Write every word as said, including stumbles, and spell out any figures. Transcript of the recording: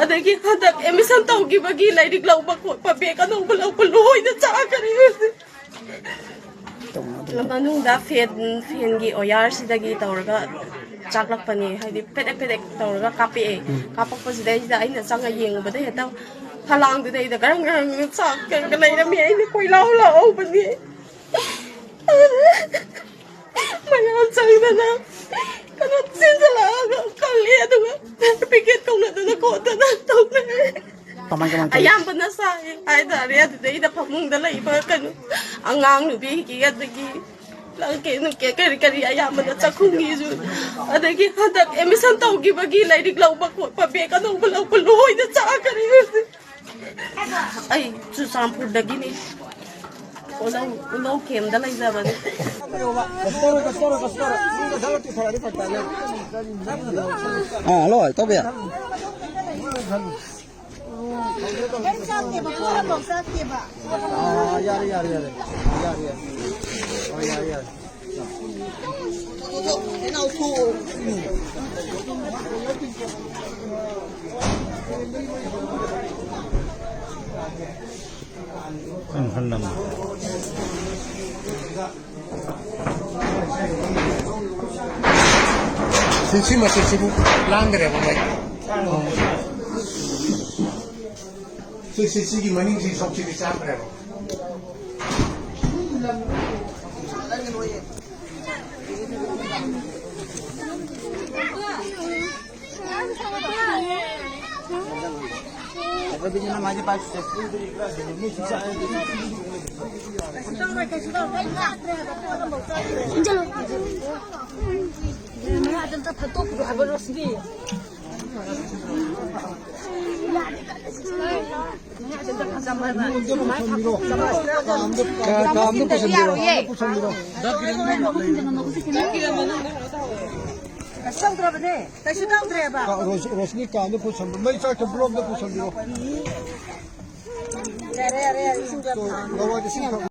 ꯑꯗꯒꯤ ꯍꯟꯗꯛ ꯑꯦꯗꯃꯤꯁꯟ ꯇꯧꯈꯤꯕꯒꯤ ꯂꯥꯏꯔꯤꯛ ꯂꯧꯕ ꯈꯣꯠꯄ, ꯕꯦꯒ ꯑꯅꯧꯕ ꯂꯧꯕ ꯂꯣꯏꯅ ꯆꯥꯈ꯭ꯔꯦ ꯍꯧꯖꯤꯛ꯫ ꯃꯅꯨꯡꯗ ꯐꯦꯟ, ꯐꯦꯟꯒꯤ ꯑꯣꯌꯥꯔꯁꯤꯗꯒꯤ ꯇꯧꯔꯒ ꯆꯥꯛꯂꯛꯄꯅꯦ, ꯍꯥꯏꯗꯤ ꯄꯦꯗꯦꯛ ꯄꯦꯗꯦꯛ ꯇꯧꯔꯒ ꯀꯥꯞꯄꯛꯑꯦ꯫ ꯎꯝ꯫ ꯀꯥꯞꯄꯛꯄꯁꯤꯗꯩꯁꯤꯗ ꯑꯩꯅ ꯆꯪꯉ ꯌꯦꯡꯉꯨꯕꯗ ꯍꯦꯛꯇ ꯐꯂꯥꯡꯗꯨꯗꯩꯗ ꯒꯔꯪ ꯒꯔꯪ ꯆꯥꯛ ꯀꯩꯒ ꯂꯩꯔꯝꯃꯤ꯫ ꯑꯩꯅ ꯀꯣꯏꯂꯥꯎ ꯂꯥꯎꯍꯧꯕꯅꯤ꯫ ꯃꯌꯥꯝ ꯆꯪꯗꯅ ꯀꯩꯅꯣ ꯆꯦꯟꯁꯤꯜꯂꯛꯑꯒ ꯀꯜꯂꯤ, ꯑꯗꯨꯒ ꯄꯤꯀꯦꯠ ꯀꯧꯅꯗꯅ ꯈꯣꯠꯇꯅ ꯇꯧꯅꯔꯦ꯫ ꯀꯃꯥꯏ, ꯀꯃꯥꯏ ꯇꯧꯔꯤ? ꯑꯌꯥꯝꯕꯅ ꯆꯥꯏ ꯍꯥꯏꯇꯥꯔꯦ꯫ ꯑꯗꯨꯗꯩꯗ ꯐꯃꯨꯡꯗ ꯂꯩꯕ ꯀꯩꯅꯣ ꯑꯉꯥꯡ ꯅꯨꯕꯤꯒꯤ, ꯑꯗꯒꯤ ꯂꯪꯀꯦ ꯅꯨꯡꯀꯦ ꯀꯔꯤ ꯀꯔꯤ ꯑꯌꯥꯝꯕꯅ ꯆꯥꯛꯈꯨꯝꯒꯤꯁꯨ, ꯑꯗꯒꯤ ꯍꯟꯗꯛ ꯑꯦꯗꯃꯤꯁꯟ ꯇꯧꯈꯤꯕꯒꯤ ꯂꯥꯏꯔꯤꯛ ꯂꯧꯕ ꯈꯣꯠꯄ, ꯕꯦꯒ ꯑꯅꯧꯕ ꯂꯧꯕ ꯂꯣꯏꯅ ꯆꯥꯈꯔꯦ ꯍꯧꯖꯤꯛ꯫ ꯑꯩ ꯆꯨꯔꯆꯥꯟꯄꯨꯔꯗꯒꯤꯅꯤ꯫ ꯎꯂꯧ, ꯎꯂꯧ ꯀꯦꯝꯗ ꯂꯩꯖꯕꯅꯤ꯫ ꯑꯥ, ꯍꯜꯂꯣ, ꯏꯇꯥꯎꯕꯤ꯫ ꯑꯥ, ꯌꯥꯔꯦ, ꯌꯥꯔꯦ, ꯌꯥꯔꯦ꯫ ꯌꯥꯔꯦ, ꯌꯥꯔꯦ꯫ ꯑꯣ, ꯌꯥꯔꯦ, ꯌꯥꯔꯦ꯫ ꯁꯤ, ꯁꯤ ꯃꯆꯦꯠꯁꯤꯕꯨ ꯂꯥꯡꯈ꯭ꯔꯦꯕ ꯃꯩ꯫ ꯁꯤ, ꯁꯤ, ꯁꯤꯒꯤ ꯃꯅꯤꯡꯁꯤ ꯁꯔꯨꯛꯁꯤꯗꯤ ꯆꯥꯈ꯭ꯔꯦꯕ꯫ ꯀꯥ, ꯀꯥ ꯑꯝꯗ ꯄꯨꯁꯟꯕꯤꯔꯣ, ꯑꯝꯗ ꯄꯨꯁꯟꯕꯤꯔꯣ꯫ ꯀꯩꯁꯨ ꯇꯧꯗ꯭ꯔꯕꯅꯦ, ꯀꯩꯁꯨ ꯇꯧꯗ꯭ꯔꯦꯕ꯫ ꯀꯥ, ꯔꯣꯁ-, ꯔꯣꯁꯅꯤ, ꯀꯥ ꯑꯝꯗ ꯄꯨꯁꯟꯕꯤꯔꯣ, ꯃꯩ ꯆꯥꯛꯇ ꯕ꯭ꯂꯣꯛ ꯑꯝꯗ ꯄꯨꯁꯟꯕꯤꯔꯣ꯫ ꯌꯥꯔꯦ, ꯌꯥꯔꯦ, ꯌꯥꯔꯦ, ꯏꯁꯤꯡ ꯈꯔ ꯊꯥꯔꯣ꯫ ꯂꯧꯔꯒ ꯏꯁꯤꯡ ꯈꯔ